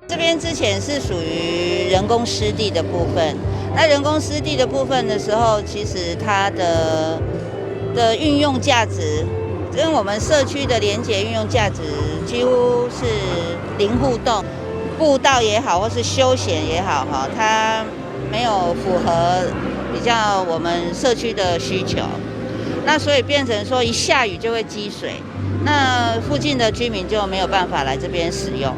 這邊之前是屬於人工濕地的部分，那人工濕地的部分的時候，其實它的運用價值，跟我們社區的連結運用價值幾乎是零互動，步道也好，或是休閒也好，哈，它沒有符合比較我們社區的需求，那所以變成說一下雨就會積水，那附近的居民就沒有辦法來這邊使用。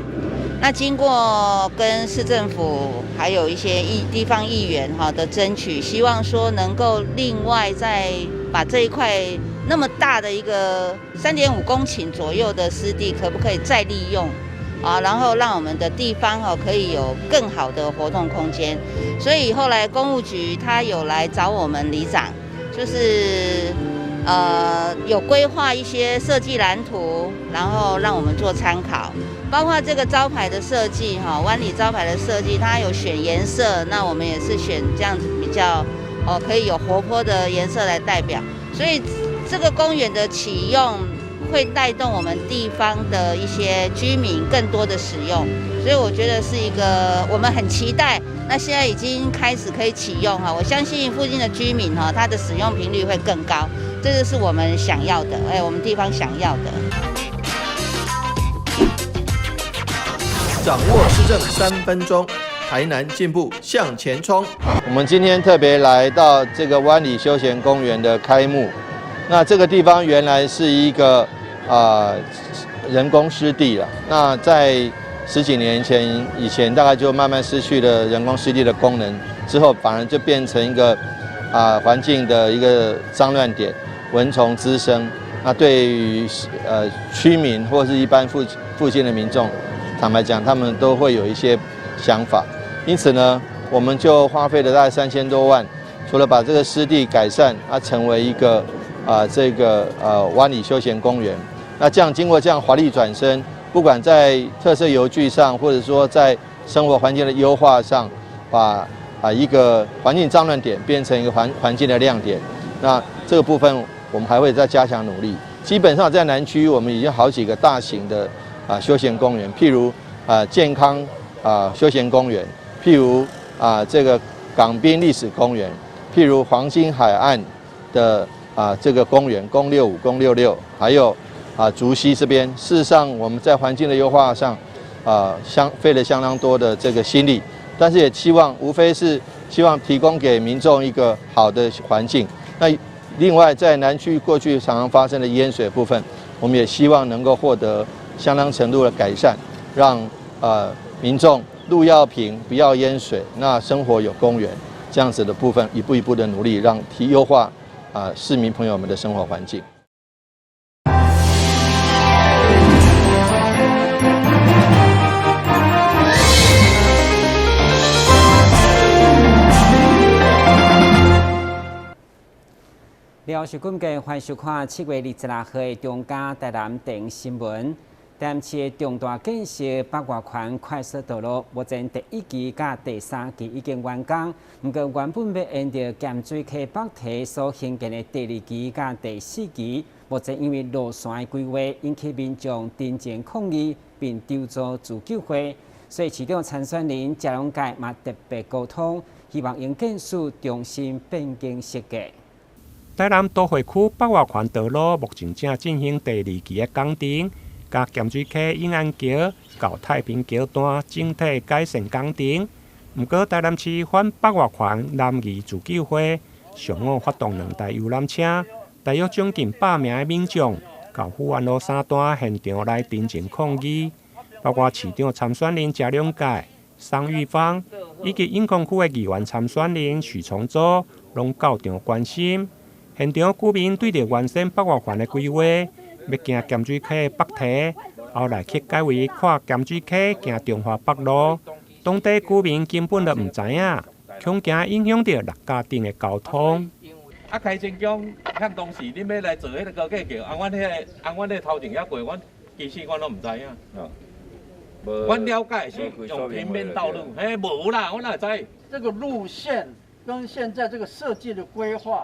那經過跟市政府還有一些地方議員哈的爭取，希望說能夠另外再把這一塊那麼大的一個3.5公頃左右的濕地，可不可以再利用啊？然後讓我們的地方哈可以有更好的活動空間。所以後來工務局他有來找我們里長，就是有規劃一些設計藍圖，然後讓我們做參考。包括這個招牌的設計，哈，灣里招牌的設計，它有選顏色，那我們也是選這樣子比較，哦，可以有活潑的顏色來代表。所以這個公園的啟用，會帶動我們地方的一些居民更多的使用，所以我覺得是一個我們很期待。那現在已經開始可以啟用哈，我相信附近的居民哈，他的使用頻率會更高，這個是我們想要的，哎，我們地方想要的。掌握市政3分鐘，台南進步向前衝。我們今天特別來到這個灣里休閒公園的開幕。那這個地方原來是一個人工濕地了。那在十幾年前以前，大概就慢慢失去了人工濕地的功能，之後反而就變成一個環境的一個髒亂點，蚊蟲滋生。那對於區民或是一般附近的民眾，坦白講，他們都會有一些想法。因此呢，我們就花費了大概3000多萬，除了把這個濕地改善，它成為一個這個灣里休閒公園。那這樣經過這樣華麗轉身，不管在特色遊具上，或者說在生活環境的優化上，把一個環境髒亂點變成一個環境的亮點。那這個部分我們還會再加強努力。基本上在南區，我們已經好幾個大型的休閒公園，譬如健康休閒公園，譬如這個港濱歷史公園，譬如黃金海岸的這個公園，公65、公66，還有竹溪這邊。事實上，我們在環境的優化上，費了相當多的這個心力，但是也期望，無非是希望提供給民眾一個好的環境。那另外，在南區過去常常發生的淹水部分，我們也希望能夠獲得相當程度的改善，讓民眾路要平，不要淹水，那生活有公園這樣子的部分，一步一步的努力，讓提優化市民朋友們的生活環境。了，是今嘅歡迎收看7月26號的中嘉台南電新聞。台南市的重大建設北外環快速道路，目前第一期佮第三期已經完工。毋過原本欲沿著鹹水溪北堤所興建的第二期佮第四期，目前因為路線的規劃引起民眾陳情抗議，並籌組自救會。所以市長參選人謝龍介嘛特別溝通，希望營建署重新變更設計。台南都會區北外環道路目前正進行第二期的工程，佮鹹水溪永安橋到太平橋段整體改善工程。毋過台南市反北外環南移自救會上午發動兩台遊覽車，大約將近100名的民眾到富安路三段現場來陳情抗議，包括市長參選人謝龍介、桑玉芳以及永康區的議員參選人許崇祖，攏到場關心。現場居民對著原先北外環的規劃，欲行鹹水溪北堤，後來卻改為跨鹹水溪行中華北路。當地居民根本就毋知影，恐驚影響著六甲頂的交通。啊，開真講，像當時恁欲來做彼个高架橋，啊，阮彼个頭前遐過，阮其實阮攏毋知影。阮了解是用平面道路，嘿，無啦，我哪會知？這個路線跟現在這個設計的規劃。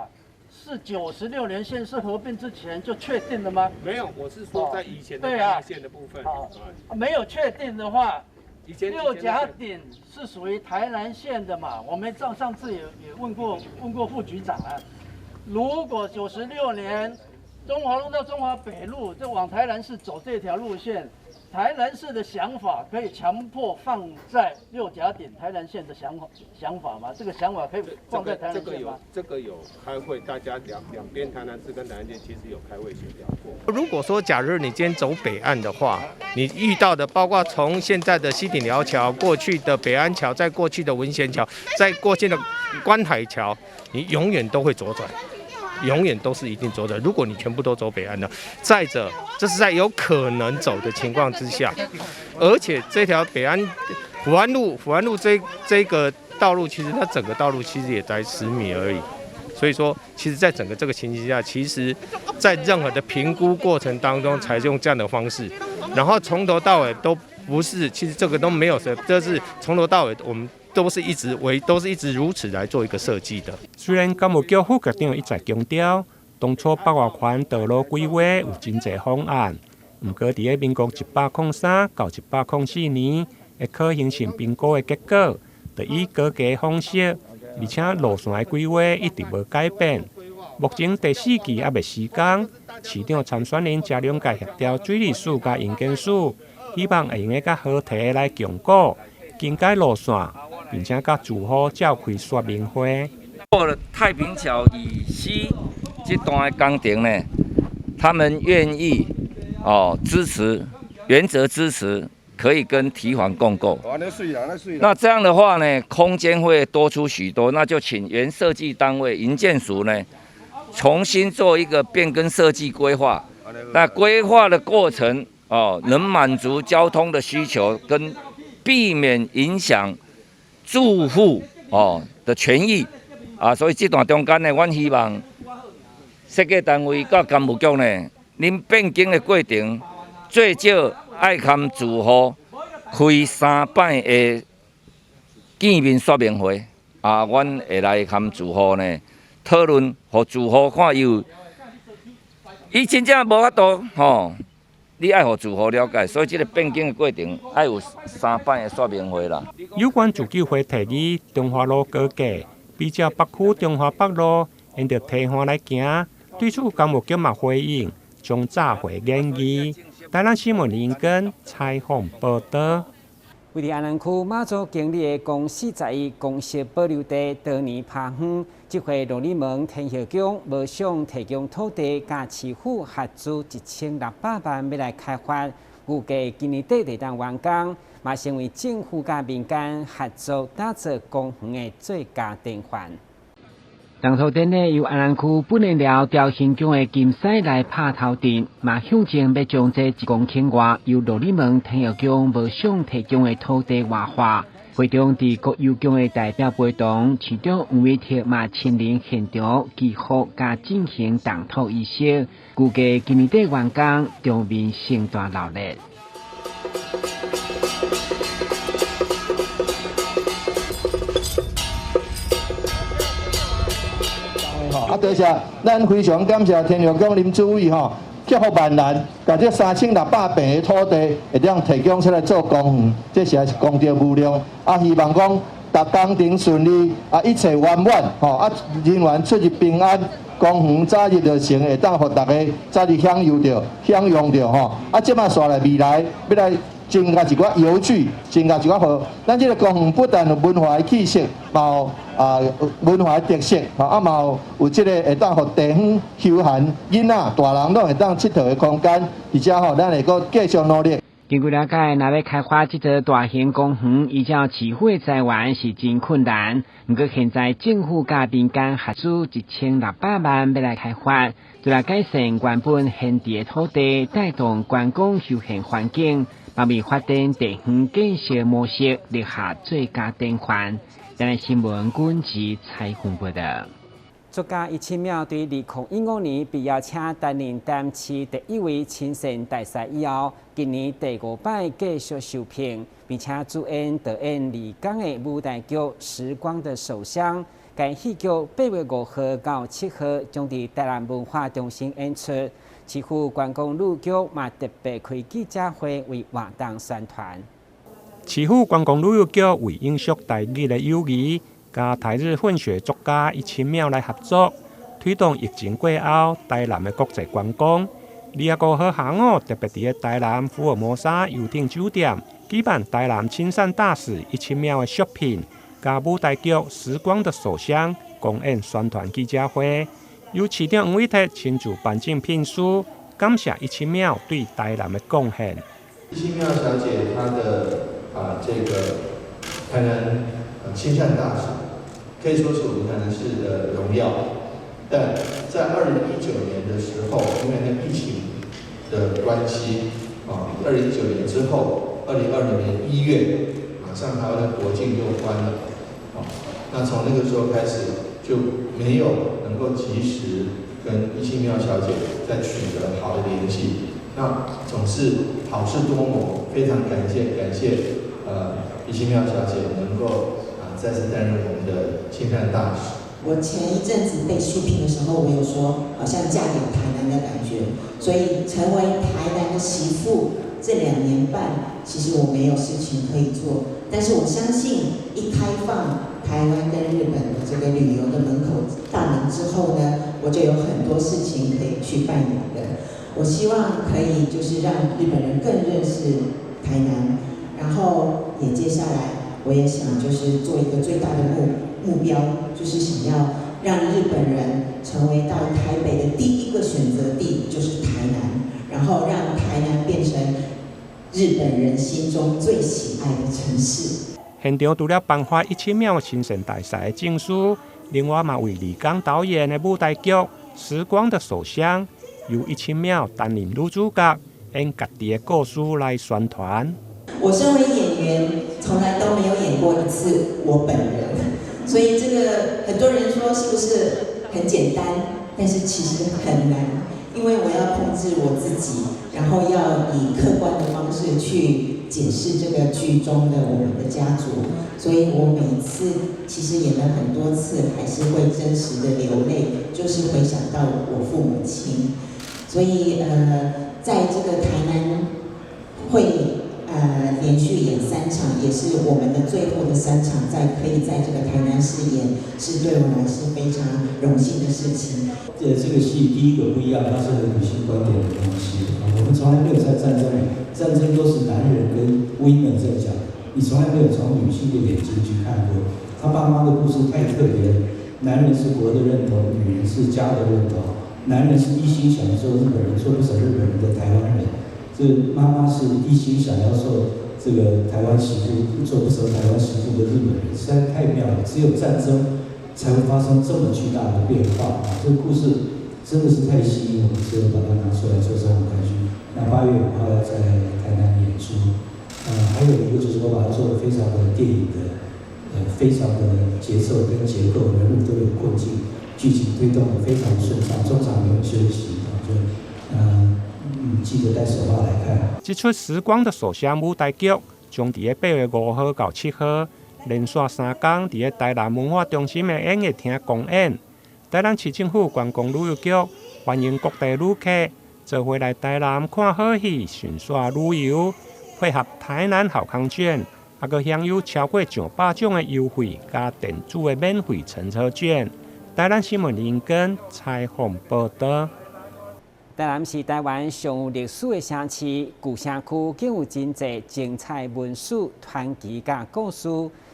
是96年縣市合併之前就確定了嗎？沒有，我是說在以前的台南縣的部分。好，沒有確定的話，六甲顶是属于台南县的嘛？我们上上次也问过副局长啊。如果96年中华路到中华北路，就往台南市走这条路线，台南市的想法可以强迫放在六甲顶台南县的想法吗？这个想法可以放在台南县吗？这个有开会，大家两边台南市跟台南县其实有开会协调过。如果说假如你今天走北岸的话，你遇到的包括从现在的西顶寮桥过去的北安桥，再过去的文贤桥，再过去的观海桥，你永远都会左转。永远都是一定左转。如果你全部都走北岸的，再者，这是在有可能走的情况之下，而且这条北安福安路，福安路这个道路，其实它整个道路其实也才10米而已。所以说，其实，在整个这个情形下，其实，在任何的评估过程当中，采用这样的方式，然后从头到尾都不是，其实这个都没有谁，这是从头到尾我們都是一直為，都是一直如此來做一個設計的。雖然工務局副局長一再強調，當初北外環道路規劃有真濟方案，毋過佇咧民國103到104年的可行性評估的結果，就以高架方式，而且路線的規劃一直無改變。目前第四期猶未施工，市長參選人謝龍介協調水利署佮營建署，希望會用得佮河堤來鞏固更改路線。並且佮住戶召開說明會。過了太平橋以西這段的工程呢，他們願意哦支持，原則支持，可以跟堤防共構。那這樣的話呢，空間會多出許多，那就請原設計單位營建署呢，重新做一個變更設計規劃。那規劃的過程哦，能滿足交通的需求，跟避免影響住戶哦的權益啊，所以這段中間呢，阮希望設計單位佮工務局呢，恁變更的過程最少愛含住戶開三擺的見面說明會啊，阮會來含住戶呢討論，予住戶看伊有，伊真正無法度吼。你愛予住戶了解，所以這個變更的過程愛有三擺的說明會啦。有關住基會提議中華路高架，比照北區中華北路沿著堤岸來行，對此工務局嘛回應，將炸會研議。台南新聞林根採訪報導。位佇安南區馬祖經理的公41公設保留地多年拋荒，這回鹿耳門天后宮無償提供土地，佮市府合資1600萬欲來開發，預計今年底會當完工，嘛成為政府佮民間合作打造公園的最佳典範。動土典禮由安南區本年寮朝興宮的金獅來拍頭陣，嘛向前欲將這1公頃外由鹿耳門天后宮無償提供的土地活化。會中佇國有宮的代表陪同，市長黃偉哲嘛親臨現場祈福佮進行動土儀式，預計今年底完工，場面盛大鬧熱。啊，多謝，咱非常感謝天后宮林主委吼，克服萬難，共這3600坪的土地會當提供出來做公園，這實在是功德無量。啊，希望講，逐工程順利，啊，一切圓滿，吼，啊，人員出入平安，公園早日落成，會當予大家早日享用著、享用著吼。啊，這馬紲來未來欲來增加一寡遊具，增加一寡好。咱這个公園不但有文化的氣息，嘛有啊文化的特色，吼啊嘛有有這个會當予地方休閒囡仔、大人攏會當𨑨迌的空間，而且吼，咱會閣繼續努力。根據了解，若欲開發這座大型公園，依照市府的資源是真困難。毋過現在政府佮民間合資1600萬欲來開發，就來改善原本閒置的土地，帶動觀光休閒環境，嘛為發展地方建設模式立下最佳典範。台南新聞軍事採訪報導。作家伊欽淼佇2015年被邀請擔任台南市第一位親善大使以後，今年第五擺繼續受聘，並且主演導演李剛的舞台劇《時光的手箱》。該戲劇8月5號到7號將佇台南文化中心演出。市府觀光旅局嘛特別開記者會為活動宣傳。市府觀光旅遊局為永續台日的友誼，佮台日混血作家一清妙來合作，推動疫情過後台南的國際觀光。25號下午特別佇台南福爾摩沙遊艇酒店舉辦台南親善大使一清妙的作品，佮舞台劇《時光的鎖箱》公演宣傳記者會，由市長黃偉哲親自頒贈聘書，感謝一清妙對台南的貢獻。一清妙小姐她的這個台南親善大使，可以說是我們台南市的榮耀。但在2019年的時候，因為那疫情的關係，2019年之後，2020年1月，馬上台灣的國境就關了，那從那個時候開始就沒有能夠及時跟一清妙小姐再取得好的聯繫。那總是好事多磨，非常感謝感謝，一清妙小姐能夠再次擔任我們的親善大使。我前一陣子被續聘的時候，我有說好像嫁給台南的感覺，所以成為台南的媳婦這2年半，其實我沒有事情可以做，但是我相信一開放台灣跟日本的這個旅遊的門口大門之後呢，我就有很多事情可以去扮演的。我希望可以就是讓日本人更認識台南，然後也接下來我也想就是做一個最大的目標，就是想要讓日本人成為到台北的第一個選擇地，就是台南，然後讓台南變成日本人心中最喜愛的城市。現場除了頒發一清妙親善大使的證書，另外嘛為李剛導演的舞台劇《時光的鎖箱》，由一清妙擔任女主角，演家己的故事來宣傳。我身為演員，從來都沒有演過一次我本人，所以這個很多人說是不是很簡單？但是其實很難，因為我要控制我自己，然後要以客觀的方式去解釋這個劇中的我們的家族，所以我每次其實演了很多次，還是會真實的流淚，就是回想到我父母親。所以在這個台南會連續演三場，也是我們的最後的三場，在可以在這個台南市演，是對我來是非常榮幸的事情。這個戲第一個不一樣，它是女性觀點的東西。我們從來沒有在戰爭裡，戰爭都是男人跟 women 在講，你從來沒有從女性的眼睛去看過。他爸媽的故事太特別了，男人是國的認同，女人是家的認同。男人是一心想要做日本人，做不成日本人的台灣人。這媽媽是一心想要做這個台灣媳婦，做不成台灣媳婦的日本人，實在太妙了。只有戰爭才會發生這麼巨大的變化啊！這個故事真的是太吸引我們，所以把它拿出來做這樣舞台劇。那8月5號要在台南演出，還有一個就是我把它做得非常的電影的，非常的節奏跟結構，人物都有困境，劇情推動得非常順暢，中場沒有休息啊，就記得帶手帕來看。這齣《時光的鎖箱》舞台劇將佇8月5號到7號，連續3工佇台南文化中心的演藝廳公演。台南市政府觀光旅遊局歡迎各地旅客做伙來台南看好戲、巡線旅遊，配合台南好康券，猶閣享有超過上百種的優惠佮電子的免費乘車券。台南新聞林根採訪報道。台南是台灣上有歷史的城市，舊城區更有真濟精彩文史傳奇佮故事，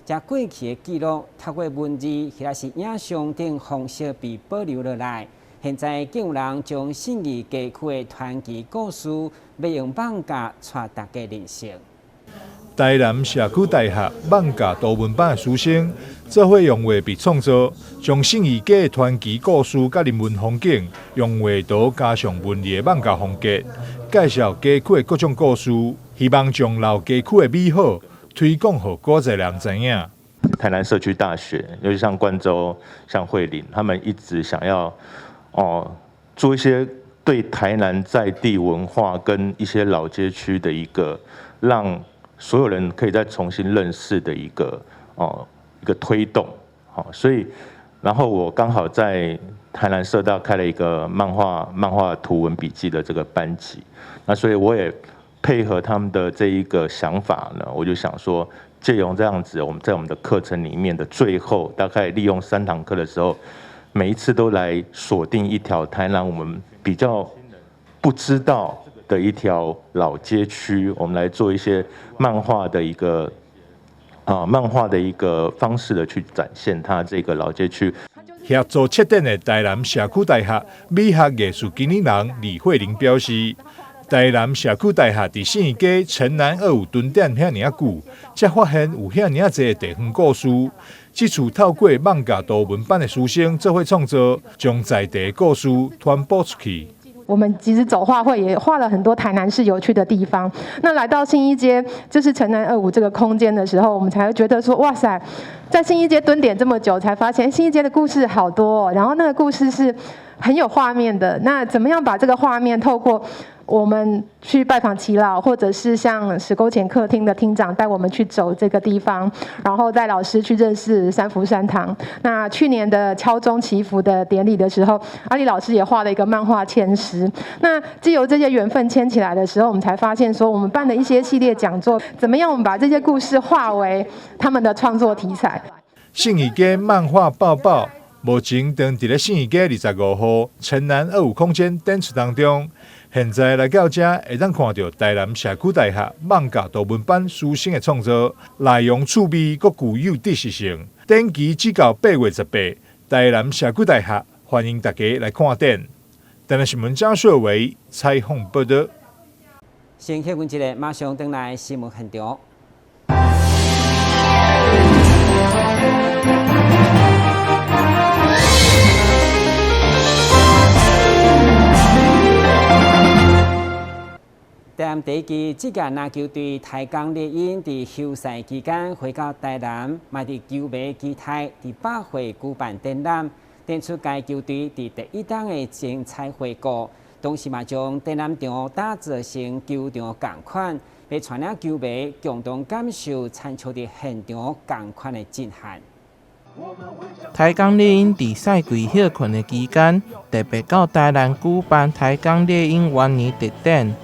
將過去的記錄透過文字或者是影像等方式被保留落來。現在更有人將信義街區的傳奇故事，欲用艋舺帶大家認識。台南社區大學艋舺圖文班的師生，做伙用畫筆創作，將信義街的傳奇故事佮人文風景，用畫圖加上文字的艋舺風格，介紹街區的各種故事，希望將老街區的美好推廣予古早人知影。台南社區大學，尤其像冠州、像慧玲，他們一直想要做一些對台南在地文化跟一些老街區的一個讓所有人可以再重新認識的一個推動，好，所以然後我剛好在台南社大開了一個漫畫圖文筆記的這個班級，那所以我也配合他們的這一個想法呢，我就想說，借用這樣子，我們在我們的課程裡面的最後，大概利用3堂課的時候，每一次都來鎖定一條台南我們比較不知道的一條老街區，我們來做一些漫畫的一個方式的去展現它這個老街區。協助策展的台南社區大學美學藝術經理人李慧玲表示，台南社區大學佇信義街城南25蹲點遐爾仔久，才發現有遐爾仔濟地方故事。這次透過艋舺圖文班的師生做伙創作，將在地的故事傳播出去。我們其實走畫會也畫了很多台南市有趣的地方。那來到信義街，就是城南二五這個空間的時候，我們才會覺得說，哇塞，在信義街蹲點這麼久，才發現信義街的故事好多哦。然後那個故事是很有畫面的。那怎麼樣把這個畫面透過我們去拜訪耆老，或者是像石溝前客廳的廳長帶我們去走這個地方，然後帶老師去認識三福山堂。那去年的敲鐘祈福的典禮的時候，阿里老師也畫了一個漫畫籤詩。那藉由這些緣分牽起來的時候，我們才發現說，我們辦的一些系列講座，怎麼樣我們把這些故事化為他們的創作題材。信義街漫畫報報，目前正佇咧信義街25號城南二五空間展出當中。現在來到遮，會當看著台南社區大學艋舺圖文班師生的創作，內容趣味閣具有知識性。展期只到8月18，台南社區大學歡迎大家來看展。台南新聞張秀維採訪報導。先歇睏一下，馬上轉來新聞現場。台南第一支職業籃球隊台鋼獵鷹佇休賽期間回到台南，嘛佇球迷期待佇百貨舉辦展覽，展出該球隊佇第一冬的精彩回顧。同時嘛將展覽場打造成球場仝款，欲帶領球迷共同感受親像佇現場仝款的震撼。台鋼獵鷹佇賽季歇睏的期間，特別到台南舉辦台鋼獵鷹元年特展。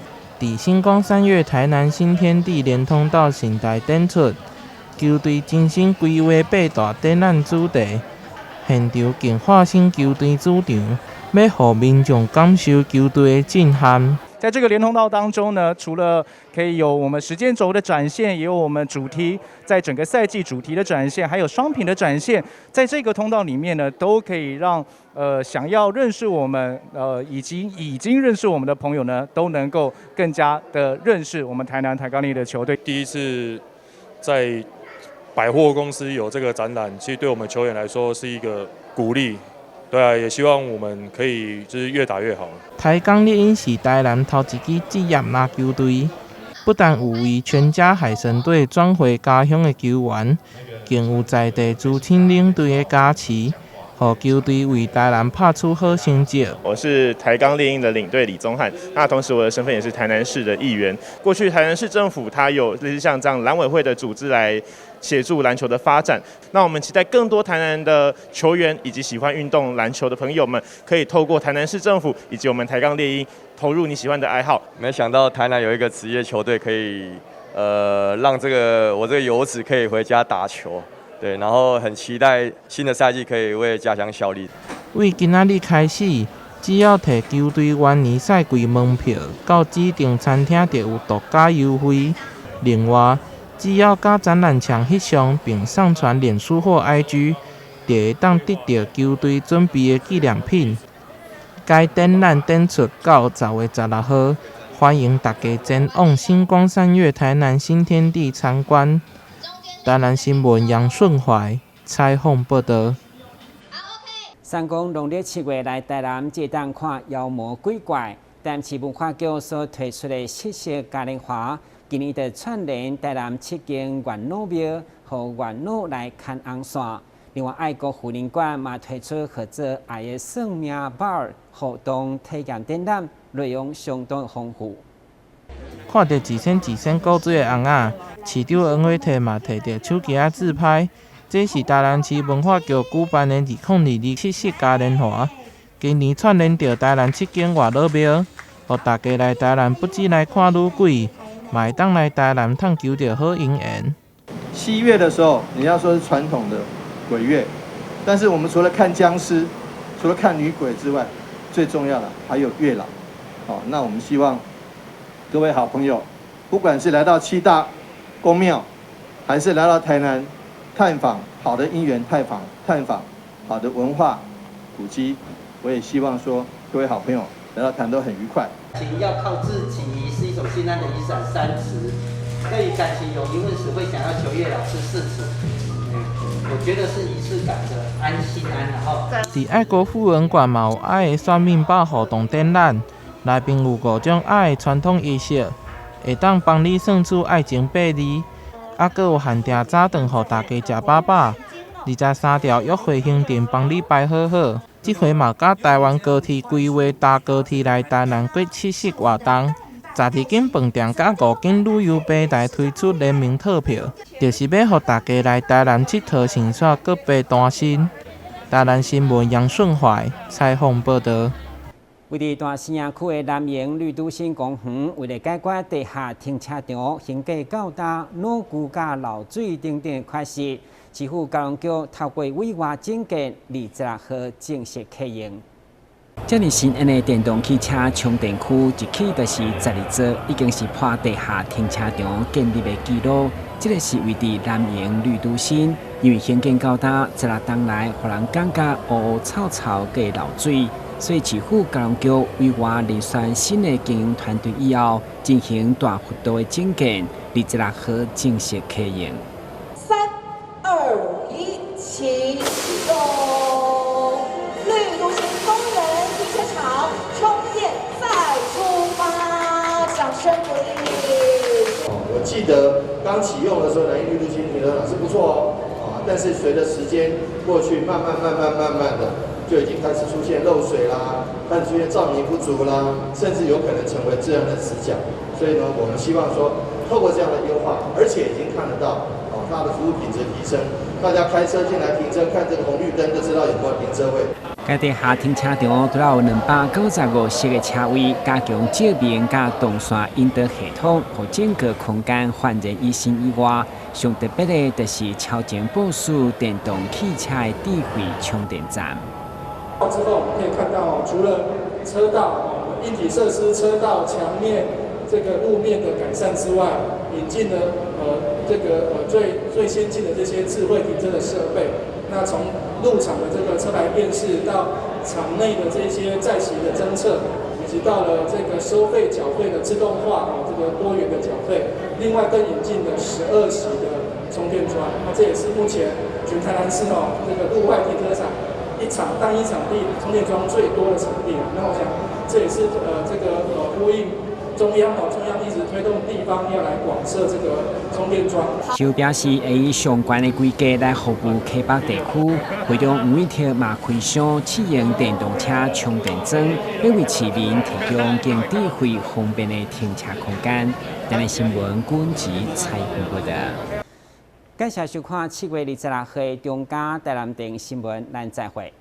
佇新光三越台南新天地連通道盛大展出，球隊精心規劃八大展覽主題，現場更化身球隊主場，欲予民眾感受球隊的震撼。在這個連通道當中呢，除了可以有我們時間軸的展現，也有我們主題在整個賽季主題的展現，還有商品的展現，在這個通道裡面呢，都可以讓想要認識我們以及已經認識我們的朋友呢，都能夠更加的認識我們台南台鋼獵鷹的球隊。第一次在百貨公司有這個展覽，其實對我們球員來說是一個鼓勵。對啊，也希望我們可以就是越打越好。台鋼獵鷹是台南頭一支職業籃球隊，不但有為全家海神隊轉回家鄉的球員，更有在地資深領隊的加持，予球隊為台南拍出好成績。我是台鋼獵鷹的領隊李宗翰，那同時我的身份也是台南市的議員。過去台南市政府它有類似像這樣籃委會的組織來協助籃球的發展。那我們期待更多台南的球員以及喜歡運動籃球的朋友們，可以透過台南市政府以及我們台鋼獵鷹，投入你喜歡的愛好。沒想到台南有一個職業球隊可以，讓這個我這個遊子可以回家打球。對，然後很期待新的賽季可以為家鄉效力。為今仔日開始，只要提球隊元年賽季門票到指定餐廳，就有獨家優惠。另外，只要佮展覽牆翕相並上傳臉書或 IG，就會當得著球隊準備的紀念品。該展覽展出到10月16號，歡迎大家前往新光三越台南新天地參觀。台南新聞楊順懷採訪報導。三公農曆7月來台南，這當看妖魔鬼怪。台南市文化局所推出的七夕嘉年華，今年就串聯台南七間元老廟，予元老來牽紅線。另外，愛國婦人館嘛推出號做愛的算命 bar 活動體驗展覽，內容相當豐富。看著一身一身古錐的尪仔，市長黃偉哲嘛提著手機仔自拍。這是台南市文化局舉辦的2022七夕嘉年華，今年串聯著台南七間月老廟，予大家來台南不只來看女鬼，嘛會當來台南探求著好姻緣。7月的時候，你要說是傳統的鬼月，但是我們除了看殭屍，除了看女鬼之外，最重要的還有月老。好，那我們希望各位好朋友，不管是來到七大宮廟，還是來到台南探訪好的姻緣，探訪好的文化古蹟，我也希望說各位好朋友來到台南都很愉快。情要靠自己是一種心安的雨傘3尺，對於感情有疑問時會想要求月老是4尺。我覺得是儀式感的安心安，然後。佇愛國富文館嘛有愛的算命寶互動展覽，內面有五種愛的傳統儀式，會當幫你算出愛情八字，猶閣有限定早頓予大家食飽飽。23條約會行程幫你排好好。這回嘛佮台灣高鐵規劃搭高鐵來台南過七夕活動，12間飯店佮5間旅遊平台推出聯名套票，就是欲予大家來台南𨑨迌生煞閣白單身。台南新聞楊順懷採訪報導。位佇大城區的南營綠都新公園，為了解決地下停車場興建到今老舊佮漏水等等的缺失，市府交通局透過委外整建，26號正式啟用。遮爾新建的電動汽車充電區，一起就是12座，已經是破地下停車場建立的紀錄。這个是位佇南營綠都新，因為興建到今16冬來，予人感覺烏烏臭臭閣漏水，所以市府交通局委外遴選新的經營團隊以後，進行大幅度的整建，26號正式啟用。三、二、一，啟動！綠都新公園停車場充電再出發，掌聲鼓勵。我記得剛啟用的時候，南營綠都新停車場是不錯哦，啊，但是隨着時間過去，慢慢、慢慢、慢慢的，就已經開始出現漏水啦，開始出現照明不足啦，甚至有可能成為治安的死角。所以呢，我們希望說，透過這樣的優化，而且已經看得到，哦，它的服務品質提升，大家開車進來停車，看這個紅綠燈就知道有沒有停車位。該地下停車場除了有295席个車位，加強照明佮動線引導系統，予整個空間煥然一新以外，上特別的就是超前部署電動汽車的智慧充電站。之後我們可以看到，除了車道、硬體設施、車道、牆面這個路面的改善之外，引進了這個最最先進的這些智慧停車的設備。那從入場的這個車牌辨識，到場內的這些在席的偵測，以及到了這個收費繳費的自動化，這個多元的繳費。另外更引進了12席的充電樁，那這也是目前全台南市哦這個路外停車場一場單一場地充電樁最多的場地。那我想這也是這個呼應中央哦，中央一直推動地方要來廣設這個充電樁。就表示會以上懸的規格來服務溪北地區，會長黃偉哲嘛開箱試用電動車充電樁，欲為市民提供更智慧方便的停車空間。台南新聞軍籍採訪報導。感謝收看7月26號的中嘉台南電新聞，咱再會。